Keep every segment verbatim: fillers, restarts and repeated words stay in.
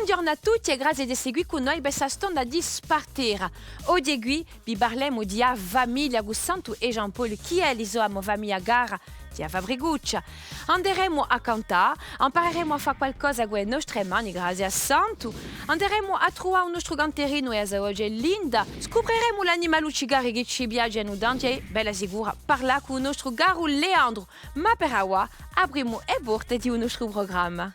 Bonghjornu à tutti è grazie di seguì cù noi per sta stonda di Spartera. Oghje quì vi parlemu di a famiglia cù Santu è Jean-Paul. Chì elli sò a mo famiglia cara, di a Fabricuccia. Anderemu à cantà, ampareremu à fà qualcosa cù e nostre mani, grazie à Santu. Anderemu à truvà u nostru canterinu è a so voce linda. Scupriremu l'animalucci cari chì ci piacenu tantu è, bella sicura, parlà cù u nostru caru Leandru. Ma per avà, aprimu e porte di u nostru prugramma.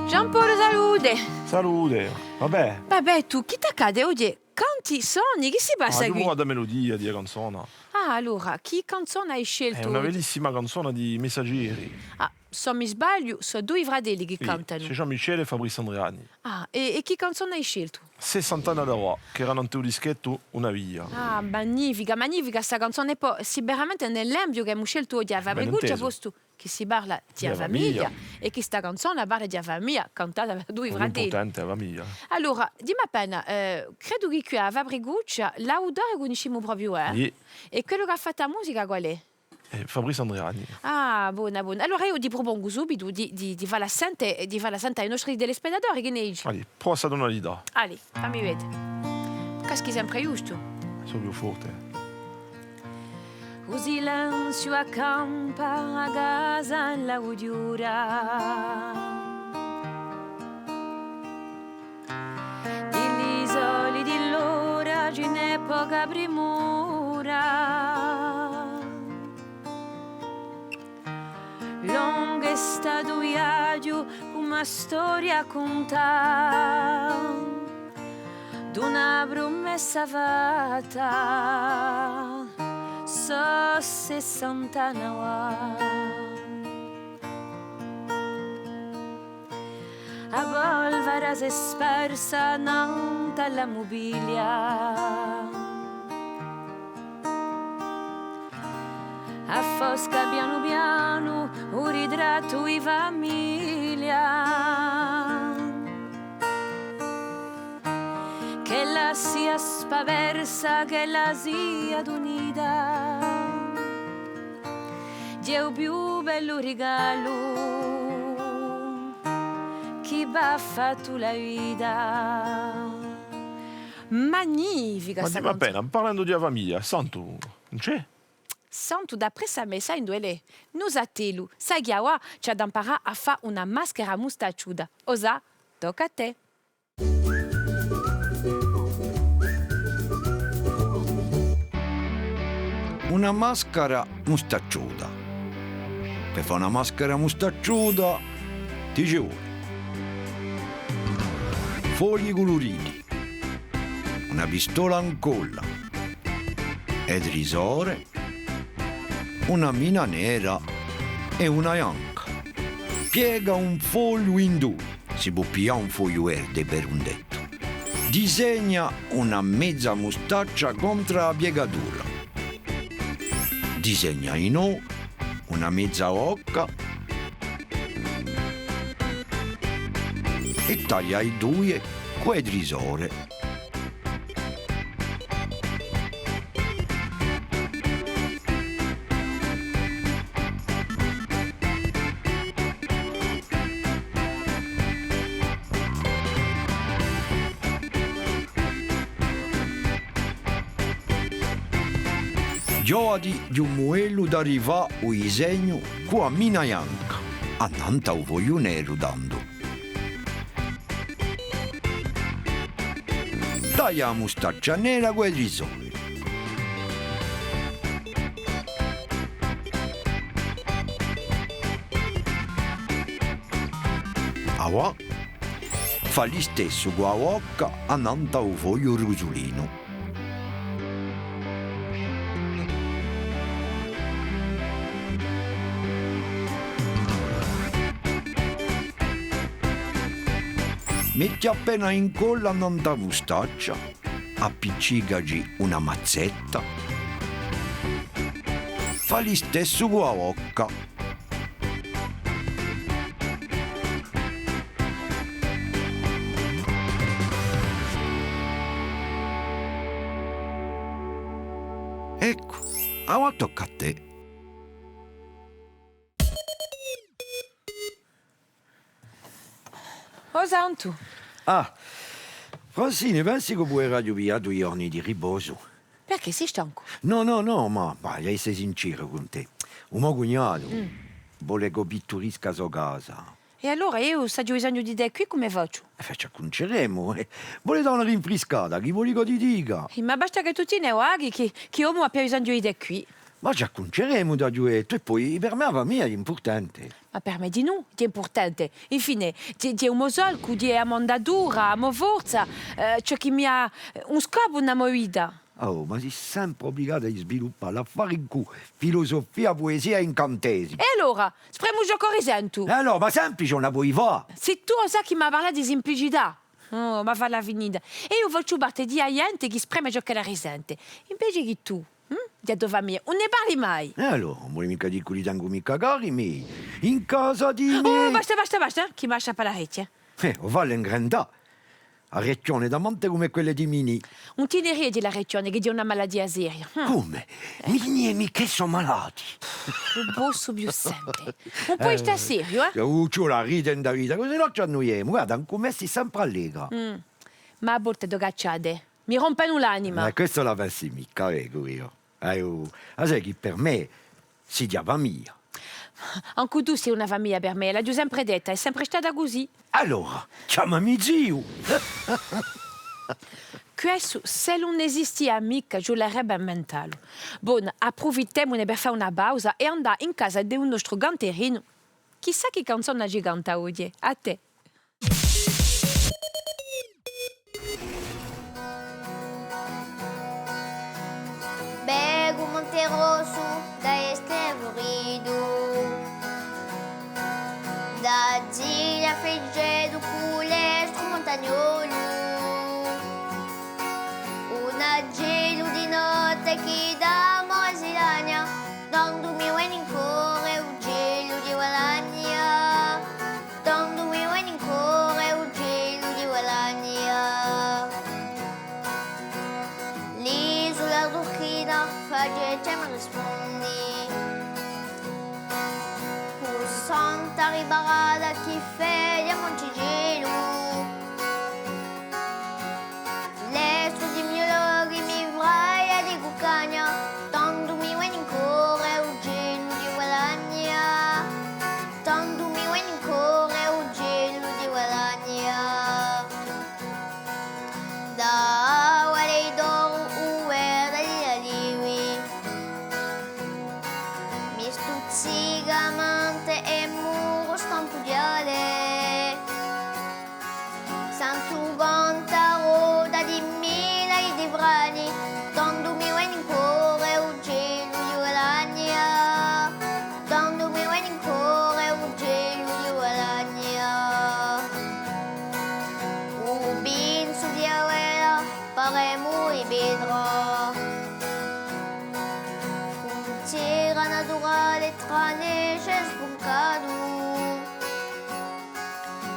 Jean-Paul, salute! Salute! Và bè? Và bè, tù, chì t'accade oghje? Canti, soni, chì si passa quì? Ah, eiu provu a meludia di a canzona. Ah, allora, chì canzona hai sceltu oghje? Hè una bellissima canzona di Messaggeri. Ah, s'o ùn mi sbagliu, sò dui fratelli chì cantanu. Sì, Jean-Michel è Fabrice Andreani. Ah, è, è chì canzona hai sceltu? Sessant'anni d'avà, chì era nant'à u dischettu Una via. Ah, magnifica, magnifica sta canzona. È po, sì veramente nell'ambiu ch'emu sceltu oghje a Fabricuccia, postu chì si parla di a famiglia, è chì sta canzona parla di a famiglia, cantata da dui fratelli. Hè impurtante a famiglia. Allora, dimmi appena, eh, credu chì quì à a Fabricuccia l'autore cunniscimu propiu, eh? Iè. È quellu chì hà fattu a musica qual hè? Eh, Fabrice Andreani. Ah, bona, bona. Allora eiu ti prupongu subitu di, di, di falla sente, di falla sente à i nostri telespettatori, chì ne dici? Allez, prova sta tonalità. Allez, fammi vede. Caschi sempre ghjustu. Sò più forte. U silenziu accampa a casa in l'audiura. Di li soli di l'ora ci n'hè poca primura. Longu hè statu u viaghju cum'è a storia à cuntà d'una prumessa fatta, sò sessant'anni avà. A polvara s'hè sparsa nant'à la mubilia. Affosca pianu pianu u ritrattu di famiglia. Ch'ella sia spapersa, ch'ella sia tunita, hè u più bellu rigalu chì v'hà fattu la vita. Magnifica sta canzona. Ma dimmi appena, parlendu di a famiglia, Santu, ùn ci hè? Santu, dapressu à mè, sai induve l'hè? Nusatellu, sai chì avà ci hà da amparà à fà una maschera mustacciuta. O Sà, tocca à tè. Una mascara mustacciuta. Per fà una mascara mustacciuta ti ci vole fogli culuriti, una pistola in colla, e trisore, una mina nera è una bianca. Piega un fogliu in dui, si pò piglià un fogliu verde per un dettu. Disegna una meza mustaccia contr'à a piegatura. Disegna dinò una meza bocca è taglia i dui cù e trisore. Ghjovati di u mudellu d'arrivà à u disegnu cù a mina bianca, annant'à u fogliu neru tandu. Taglia a mustaccia nera cù e trisore. Avà, fà listessu cù a bocca annant'à u fogliu rusulinu. Metti appena incolla nant'à a mustaccia, appiccicaci una mazzetta, fà listessu cù a bocca. Eccu, avà tocca à tè. O Santu! Ah, Francine, pensi ch'o puderaghju piglià dui ghjorni di riposu? Perchè, sì stancu? Nò, nò, nò, ma, ma, aghju da esse sinceru cun tè. U mo cugnatu vole ch'o pitturisca a so casa. È allora eiu s'aghju bisognu di tè quì, cumu facciu? Eh, ci accunceremu, eh. Vole dà una rinfriscata, chì voli ch'o ti dica? Eh, ma basta chì tù ti ne vaghi, chì, chì omu abbia bisognu di tè quì. Ma ci accunceremu, t'aghju dettu, è po per mè a famiglia hè impurtante. Ma per mè dinù, hè impurtante. Infine, hè, hè u mo solcu, hè a mo andatura, a mo forza, eh, ciò chì mi hà, eh, un scopu in a mo vita. Oh, ma sì sempre ubligata à sviluppà l'affare incù filosofia, puesia è incantesimi. È allora, spremu ciò ch'o risentu. È allora, ma simplice ùn a poi fà? Sì tù o sà chì m'hà parlatu di simplicità. Oh, ma falla finita. Eiu facciu parte di a ghjente chì spreme ciò ch'ella risente. Invece chì tù, hm? Di a to famiglia, ùn ne parli mai. È allora, ùn voli micca dì ch'ùn li tengu micca cari, mì. In casa di... Oh, basta, basta, basta, chì m'hà sciappatu l'arechja. Eh, o fallu ingrandà. Arecchione tamante cum'è quelle di Minì. Ùn ti ne ride di l'arecchione, chì hè una malatia seria. Hm. Cumu? Minì è Michè sò malati? Ùn possu più sente. Ùn poi stà seriu, eh? Ci vole à ride in a vita, cusì no ci annuiemu. Guarda, incumessi sempre allegra. Mm. Ma à volte dò cacciate. Mi rompenu l'anima. Eh, quessa a la pensi micca, vecu eiu. Eh, oh, a sai chì per mè sì di a famiglia. Ancu tù sì una famiglia per mè, l'aghju sempre detta, hè sempre stata cusì. Allora, chjamami ziu! Quessu, s'ellu ùn esistia micca, ci vulerebbe à inventalu. Bon, apprufittemune per fà una pausa è andà in casa di u nostru canterinu. Chissà chì canzona ci canta oghje, à tè. Bellu Monte Rossu da este floridu, da ziglia Feggetu cù l'estru muntagnolu. Un acellu di notte chì d'amore si lagna, tandu mi veni in core u gelu di Balagna. Tandu mi veni in core u gelu di Balagna. L'isula turchina face chjamà è rispondi. Cù Santa Riparata chì fece Monticellu. L'estru di miologu mi fraia di cuccagna, tandu mi veni in core u gelu di Balagna, tandu mi veni in core u gelu di Balagna. Da a Valle d'Oru u verde di l'alivi, mi stuzzica a mente è muru stampughjate. Sentu cantà a rotta di mila è di frani, tandu mi veni in core u gelu di Balagna, tandu mi veni in core u gelu di Balagna. U pinzu di a vela pare muru di petra, frontiera naturale trà nesce spuncatu.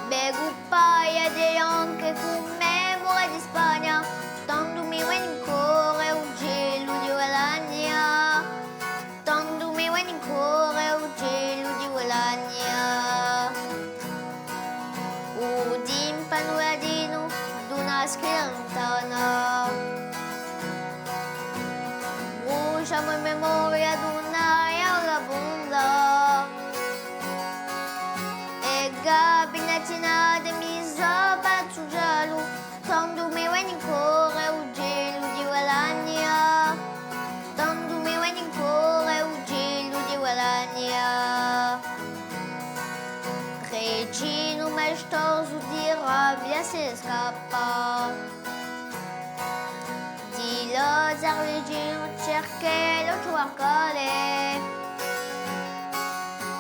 Vecu paese bianche cum'è e mura di Spagna, tandu mi veni in core u gelu di Balagna, tandu mi veni in core u gelu di Balagna. U timpanu latinu d'una scheda luntana, brusgiamu in memoria d'una vagabonda. È capi in a tinata mi sò persu u gelu, tandu mi veni in core u gelu di Balagna, tandu mi veni in core u gelu di Balagna. Reginu maestosu di rabbia si scappa. Di l'Ozzarliginu cerca l'occhju varcale.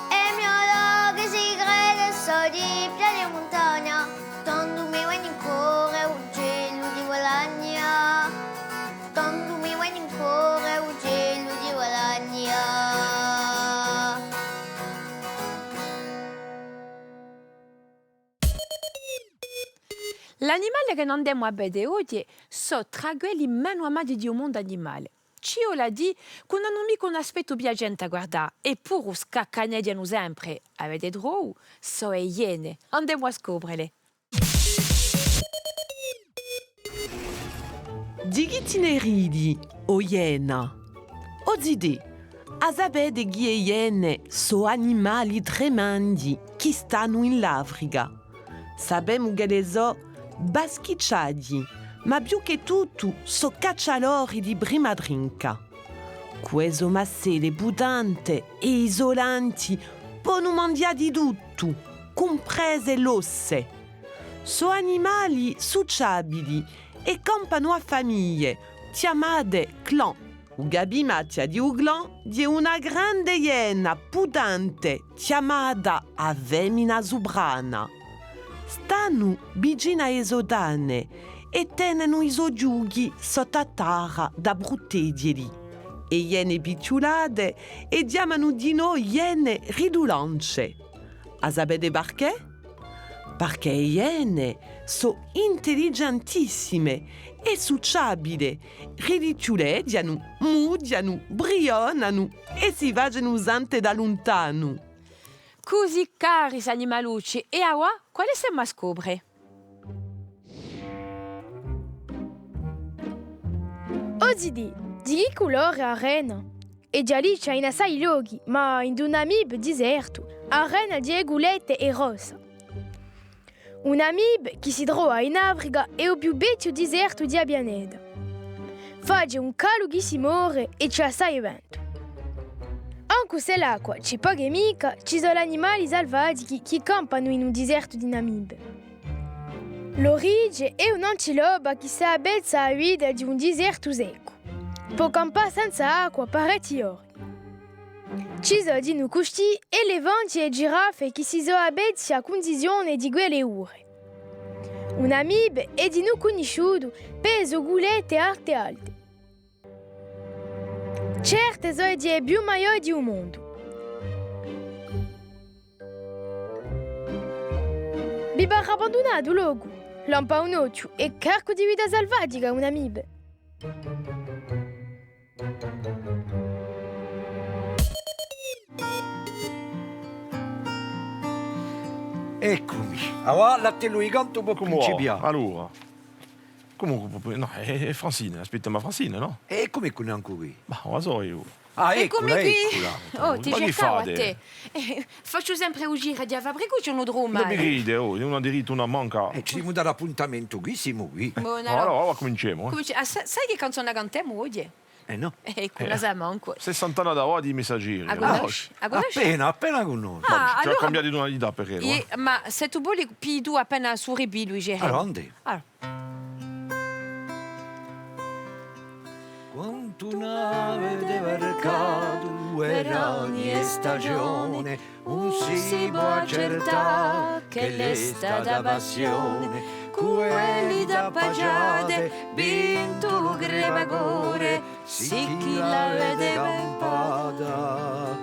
È miologu si crede sò di piaghja è muntagna, tandu mi veni in core u gelu di Balagna, tandu mi veni in core u gelu di Balagna. L'animali chì no andemu à vede oghje sò trà quelli menu amati di u mondu animale. Ci vole à dì chì ùn anu micca un aspettu piacente à guardà, è puru scaccaneghjanu sempre, avete trovu, sò e iene. Andemu à scoprele. Di chì ti ne ridi, o iena? O zitè, a sapete chì e iene sò animali tremendi chì stanu in l'Africa? Sapemu ch'elle sò baschicciaghji, ma più chè tuttu sò cacciadori di prima trinca. Cù e so masselle putente è i so denti ponu manghjà di tuttu, cumprese l'osse. Sò animali suciabili è campanu à famiglie, chjamate clan. U capimachja di u clan ghjè una grande iena putente chjamata a femina suprana. Stanu vicinu à e so tane è tenenu i so chjuchi sottu à tarra da pruteghjeli. E iene pichjulate e chjamanu dinò iene ridulance. A sapete parchè? Parchè e iene sò intelligentissime è suciabile, ridichjuleghjanu, mughjanu, brionanu è si facenu sente da luntanu. Cusì cari st'animalucci, è avà, quale stemu à scopre? O zitè, di chì culore hè a rena? È ghjà lì ci hè in assai lochi, ma in u Namib disertu, a rena di e culette hè rossa. U Namib, chì si trova in Africa, hè u più vechju disertu di a pianeta. Face un caldu chì si more è ci hè assai ventu. Ancu s'è l'acqua ci hè poca è micca, ci sò l'animali salvatichi chì campanu in u disertu di Namib. L'orice hè un'antilopa chì s'avvezza à a vita di un disertu seccu. Pò campà senza acqua parechji ghjorni. Ci sò dinù custì elefanti è giraffe chì si sò avvezzi à cundizione di quelle dure. U Namib hè dinù cunnisciutu pè e so culette alte alte. Certe sò e più maiò di u mondu. Vi pare abbandunatu u locu? Lampa un ochju, hè carcu di vita salvatica u Namib. Eccumi. Avà l'attellu di cantu pò principià. Allora. Cumu, nò, hè, hè Francine, aspetta, ma Francine, nò? È cumu hè chì ùn hè ancu quì? Ma ùn la sò eiu. Ah, eccula, eccula. Oh, ti circava à tè. Eh, facciu sempre u giru di a Fabricuccia, ùn u trovu mai. Ùn mi crede, oh, ùn hà dirittu à una manca. Eh, ci simu dati appuntamentu quì, simu quì. Bon, allora, allora, cuminciemu, eh. Cuminci-, ah, sa-, sai chì canzona cantemu oghje? Eh nò. Eh, eccu, la sai mancu. Sessanta anni d'avà di Messaggeri. A cunnosci? A cunnosci? Appena, appena cunnoscu. Ah, allora, ci hè da cambià di tonalità per ellu, eh. Ma s'è tù voli, pigliu appena stu ripigliu, dicemu. Allora, andemu. Allora. Quantu n'avete varcatu, verani è stagione, ùn si pò accertà ch'ella hè stata passione, cù quelli tappaciate, vintu lu crepacore, sì chì l'avete campata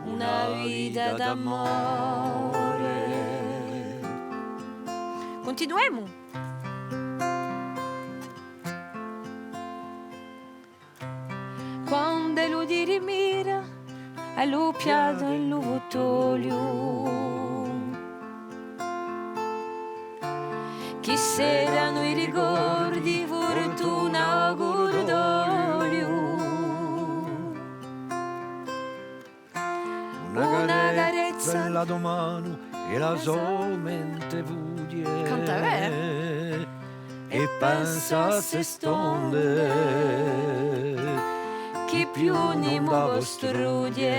una vita d'amore. Cuntinuemu? Quand'ellu ti rimira à lu piattu è lu vuttoliu, chì seranu i ricordi, furtuna o curdoliu. Una carezza, bella a to manu è la so mente fughe. Canta bè. È pensa à ste stonde chì più nimu pò strughe.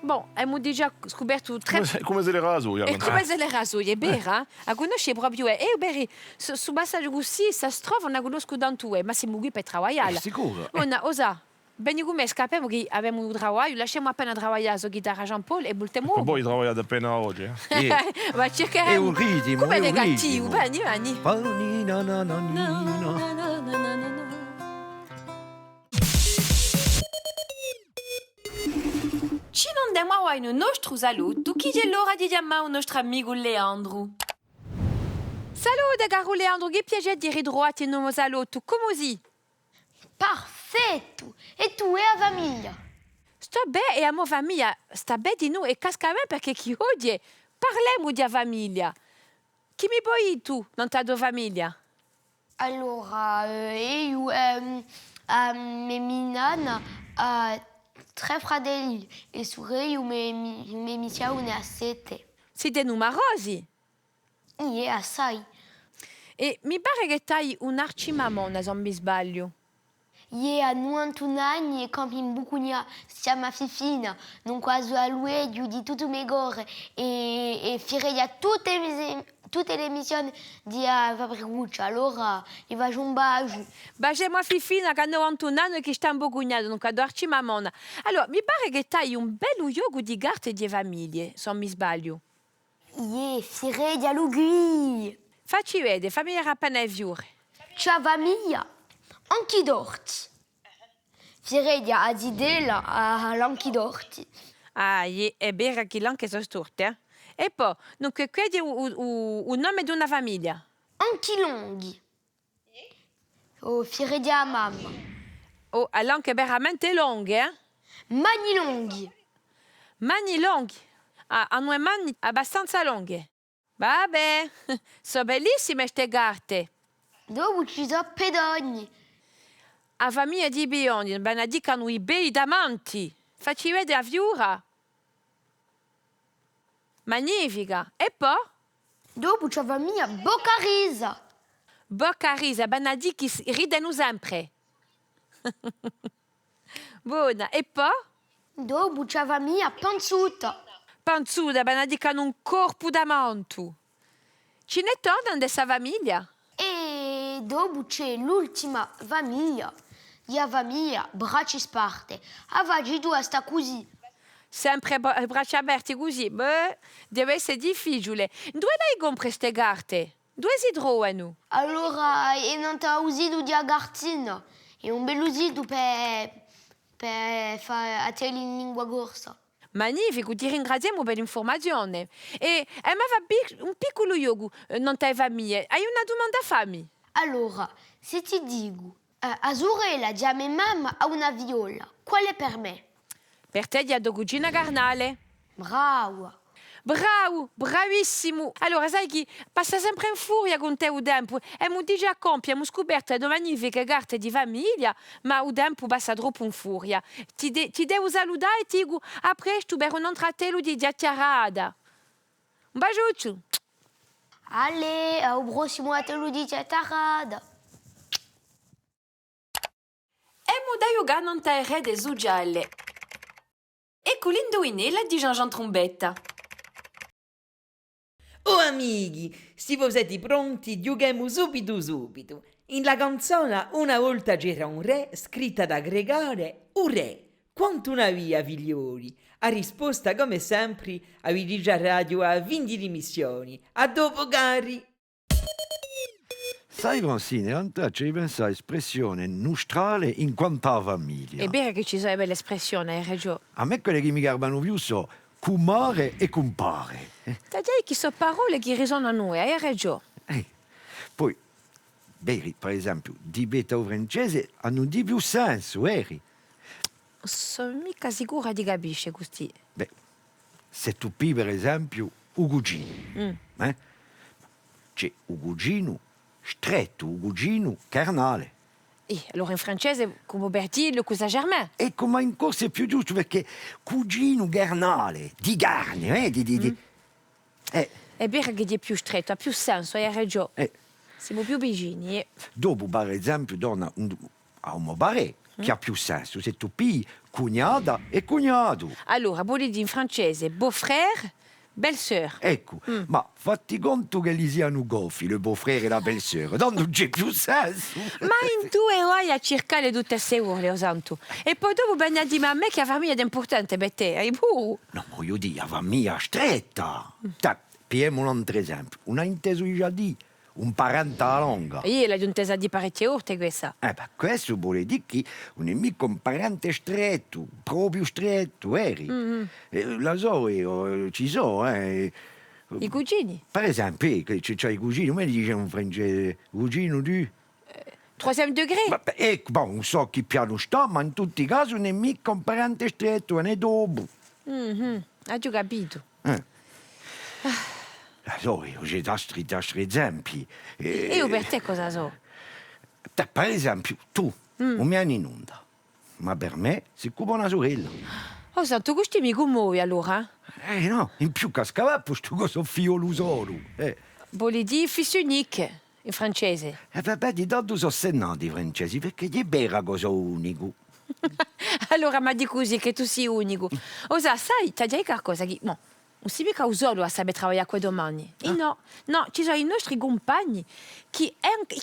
Bon, emu digià scupertu trè... Cum'è s'ella era a soia. È cum'è s'ella era a soia, hè vera, eh? A cunnosci propiu, eh? Eiu, vedi, stu, stu passaghju cusì, sta strofa, ùn a cunnoscu tantu, eh, ma simu quì per travaglialla. Eh, sicuru, eh. Bon, o Sà, veni cù mè, scappemu chì avemu u travagliu, lascemu appena travaglià a so ghitarra à Jean-Paul è vultemu. Poi travagliate appena oghje, eh? Ma circheremu. Hè un ritimu, cum'è hè cattivu, veni, veni. Ci n'andemu avà in u nostru salottu, chì hè l'ora di chjamà u nostru amicu Leandru. Salute, caru Leandru, chì piacè di ritruvà ti in u mo salottu, cumu sì? Perfettu! È tù, è a famiglia? Stò bè, è a mo famiglia stà bè dinù, è casca bè, perchè chì oghje Parlemu di a famiglia. Chì mi poi dì tù nant'à a to famiglia? Allora, eh, eiu, ehm, a me minnanna hà trè fratelli è surelli, ma, ma, ma simu in sette. Site numarosi? Iè, assai. È mi pare chì t'hai un'arcimamona, s'o ùn mi sbagliu. Iè, hà nuvantun anni è campa in Bucugnà, si chjama Fifina, dunque a sò à l'ughju di tuttu u me core è, è fideghja tutte e mise-, tutte l'emissione di a Fabricuccia, allora li facciu un basgiu. Basgiemu à Fifina chì hà nuvantun anni è chì stà in Bucugnà, dunque a to arcimamona. Allora, mi pare chì t'hai un bellu ghjocu di carte di e famiglie, s'o ùn mi sbagliu. Iè, fideghja l'ughju! Facci vede, fammi vede appena e fiure. Ci hè a famiglia Anchidorti. Fideghja a zitella, a, a l'Anchidorti. Ah, iè, hè vera chì l'anche sò storte, eh? È po, dunque, quale hè u, u, u, u nome d'una famiglia? Anchilonghi. Oh, fideghja a mamma. Oh, hà l'anche veramente longhe, eh? Mani longhi. Mani longhi. Ah, anu e mani abbastanza longhe. Vabbè, sò bellissime ste carte. Dopu ci sò Pedoni. A famiglia di i Pedoni, vene à dì ch'anu i bei tamanti. Facci vede a fiura. Magnifica! È po? Dopu ci hè a famiglia Boccarisa. Boccarisa, vene à dì chì s-, ridenu sempre. Bona, è po? Dopu ci hè a famiglia Panzuta. Panzuta, vene à dì ch'anu un corpu tamantu. Ci n'hè torna in sta famiglia? È dopu ci hè l'ultima famiglia, a famiglia Bracci Sparte. A faci tù à stà cusì. Sempre bra-, bracci aperti cusì? Beh, deve esse difficiule. Induve l'hai compre ste carte? Induve si trovanu? Allora, hè nant'à u situ di a Cartina. Hè un bellu situ per, per fà attelli in lingua corsa. Magnificu, ti ringraziemu per l'infurmazione. È, è emu da fà pic-, un picculu ghjocu, eh, nant'à e famiglie. Hai una dumanda à fammi? Allora, s'e ti dicu, eh, a surella di a me mamma hà una figliola, quale hè per mè? Per tè hè a to cugina carnale. Brava! Bravu, bravissimu! Allora, sai chì passa sempre in furia cun tè u tempu. Emu digià compiu, emu scupertu e to magnifiche carte di famiglia, ma u tempu passa troppu in furia. Ti de-, ti devu salutà è ti dicu à prestu per un antru attellu di chjachjarata. Un basgiucciu! Allez, à u prossimu attellu di chjachjarata! Emu da ghjucà nant'à e rete suciale. Eccu l'induvinella di Jean-Jean Trumbetta. Oh amichi, s'è vo seti pronti, ghjuchemu subitu subitu. In la canzona Una volta c'era un re, scritta da Gregare, u re, quantu n'avia figlioli? A risposta, cum'è sempri, aviti digià a radio à a fine di l'emissioni. À dopu, cari! Sai, Francine, tantu ci pensu à a spressione nustrale in quant'à a famiglia. Hè vera chì ci sò e belle spressione, hai ragiò. À mè quelle chì mi garbanu più sò cumare è cumpare. Eh? T'aghju da dì chì sò parolle chì risonanu, eh, hai ragiò. Eh. Poi, vedi, per esempiu, di pettu à u francese anu di più sensu, veri? Sò micca sicura di capisce custì. Bè, s'è tù pigli, per esempiu, u cuginu, eh? Ci hè u cuginu strettu, u cuginu carnale. Eh, allora in francese, cum'è per dì, le cousin germain. Eccu, ma in corsu hè più ghjustu, perchè cuginu carnale, di carne, eh, di, di, di, eh. Hè vera chì hè più strettu, hà più sensu, hai ragiò. Eh. Simu più vicini, eh. Dopu, per esempiu, donna, un, à u mo parè, chì hà più sensu, s'è tù pigli cugnata è cugnatu. Allora, vole dì in francese beau-frère, belle-sœur. Eccu, ma fatti contu ch'elli sianu goffi, le beau-frère è la belle-sœur, tandu ùn ci hè più sensu. Ma induve vai à circà tutte ste burle, o Santu? È po dopu veni à dì à mè chì a famiglia hè impurtante per tè, eh, puru. Nò, ma vogliu dì, a famiglia stretta. Tè, pigliemu un antru esempiu. Ùn hai intesu digià dì un parente à a longa? Iè, l'aghju intesa dì parechje volte quessa. Eh, bè, quessu vole dì chì ùn hè micca un parente strettu, propiu strettu, veri? Eh, la sò eiu, eh, ci sò, eh. I cugini? Per esempiu, eh, chì ci hè i cugini, cum'è li dice in francese? Cuginu di? Troisième degré? Ma, bè, eccu, bon, ùn sò chì pianu stà, ma in tutti i casi ùn hè micca un parente strettu, vene dopu. Mhm, aghju capitu. Eh. Ah, sò, eiu ci dò altri, altri esempii. Eh, eiu per tè cosa sò? Tè, per esempiu, tù, ùn mi ani in onda. Ma per mè sì cum'è una surella. O Santu, custì mi cummovi allora? Eh, nò, in più casca bè, postu ch'o sò figliolu solu, eh. Voli dì fils unique in francese? Eh, va bè, di tandu sò sennatu i francesi, perchè hè vera ch'o sò unicu. Allora, ma dì cusì chì tù sì unicu. O Sà, sai, t'aghju da dì qualcosa chì, mo, ùn sì micca u solu à sapè travaglià cù e to mani. Ah. Nò, nò, ci sò i nostri cumpagni chì,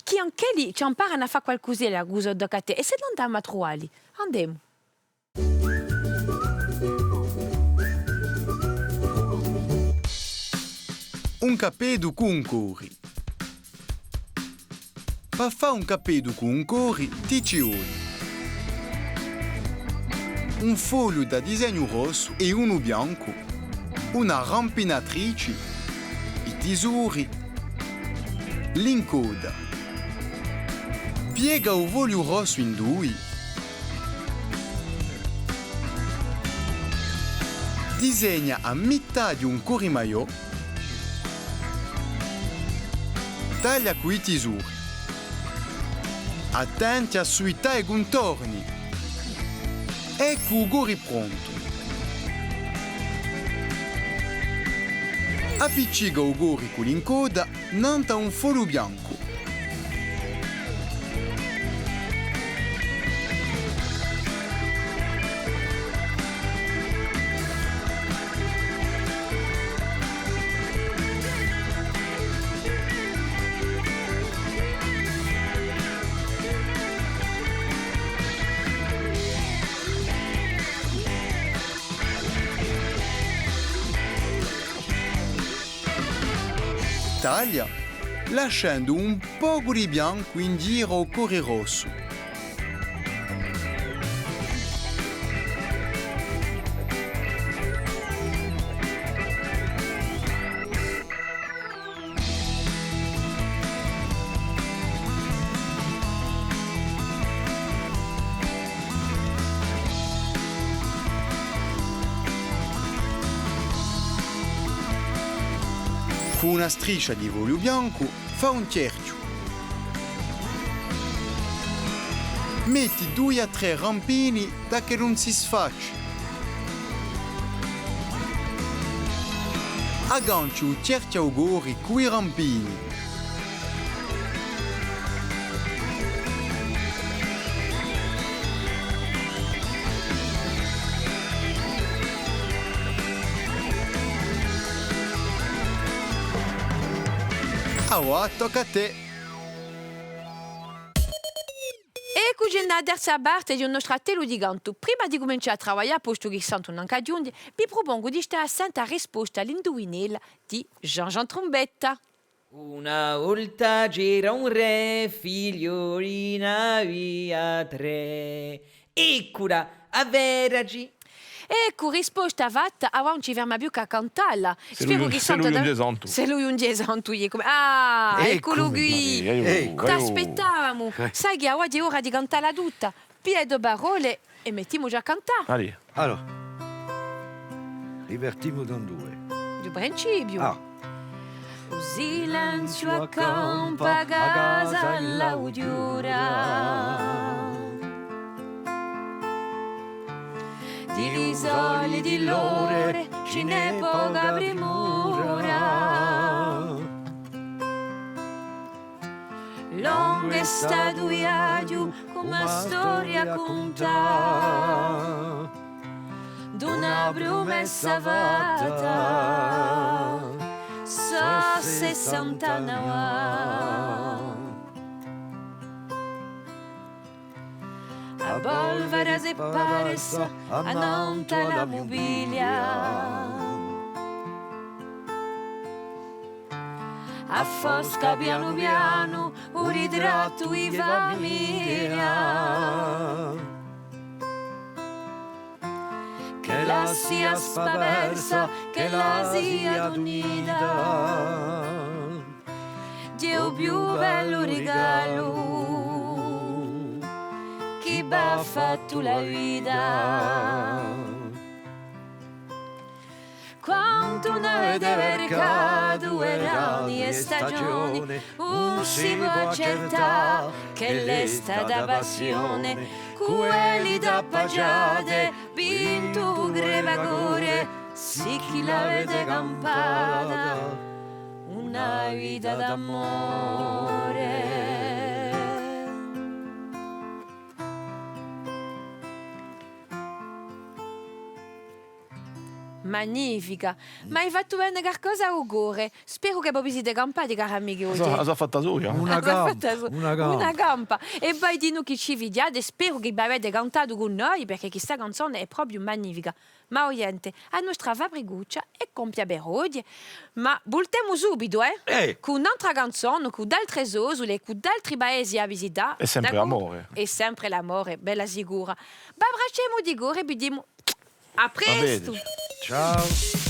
chì anch'elli ci amparanu à fà qualcusella cù u so tocca à tè. È s'è no andemu à truvalli? Andemu. Un cappeddu cù un cori. Pà fà un cappeddu cù un cori, ti ci voli un fogliu da disegnu rossu è unu biancu, una rampinatrici, i tisori, l'incodda. Piega u fogliu rossu in dui. Disegna a mità di un cori maiò. Taglia cù i tisori. Attenti à suità i cuntorni. Eccu u cori prontu. Appiccica u cori cù l'incodda nant'à un fogliu biancu. Taglia, lascendu un pocu di biancu in ghjiru à u cori rossu. Cù una striscia di fogliu biancu fà un chjerchju. Metti dui à trè rampini da ch'ellu ùn si sfacci. Aggancia u chjerchju à u cori cù i rampini. Avà tocca à tè. Eccuci in a terza parte di u nostru attellu di cantu. Prima di cumincià à travaglià, postu chì Santu ùn hà chè à aghjunghje, vi prupongu di stà à sente a risposta à l'induvinella di Jean-Jean Trumbetta. Una volta c'era un re, figlioli n'avia trè. Eccula, avveraci! Eccu, risposta fatta, avà ùn ci ferma più chè à cantalla. Speru chì Santu... S'ellu ghjunghje Santu. S'ellu ghjunghje Santu, iè, cum'è... Ah, ecculu quì! Eccu. T'aspettavamu! Eh. Sai chì avà hè ora di cantalla tutta. Piglia e to parolle è mettimuci à cantà. Allez. Allora, ripartimu da induve? Di u principiu. Ah. U silenziu accampa a casa all'aughjura. Di li solite ore ci n'hè poca primura. Longu hè statu u viaghju cum'è a storia cunta d'una prumessa fatta, sò sessant'anni avà. A polvara s'hè parsa annantu à la mubilia. Affosca pianu pianu u ritrattu di famiglia. Ch'ella sia spapersa, ch'ella sia tunita, hè u più bellu rigalu chì v'hà fattu la vita. Quandu Ùn avete vercatu e grandi stagione, ùn si pò accertà ch'ella hè stata passione, quelli t'appaciate, vintu u crepacore, sì chì l'avete campata una vita d'amore. Magnifica! M'hai fattu vene calcosa à u core. Speru chì vo vi site campati, cari amichi, oghje. A sò, a sò fatta soia. Una campa, una campa. Una campa. È voi dinù chì ci fidiate, speru chì v'avete cantatu cù noi, perchè chì sta canzona hè propiu magnifica. Ma o ghjente, a nostra fabricuccia hè compia per oghje, ma vultemu subitu, eh? Eh! Cù un'altra canzona, cù d'altre sosule, cù d'altri paesi à visità. Hè sempre l'amore. Hè sempre l'amore, bella sicura. V'abbracciemu di core è vi dimu à prestu! Ciao!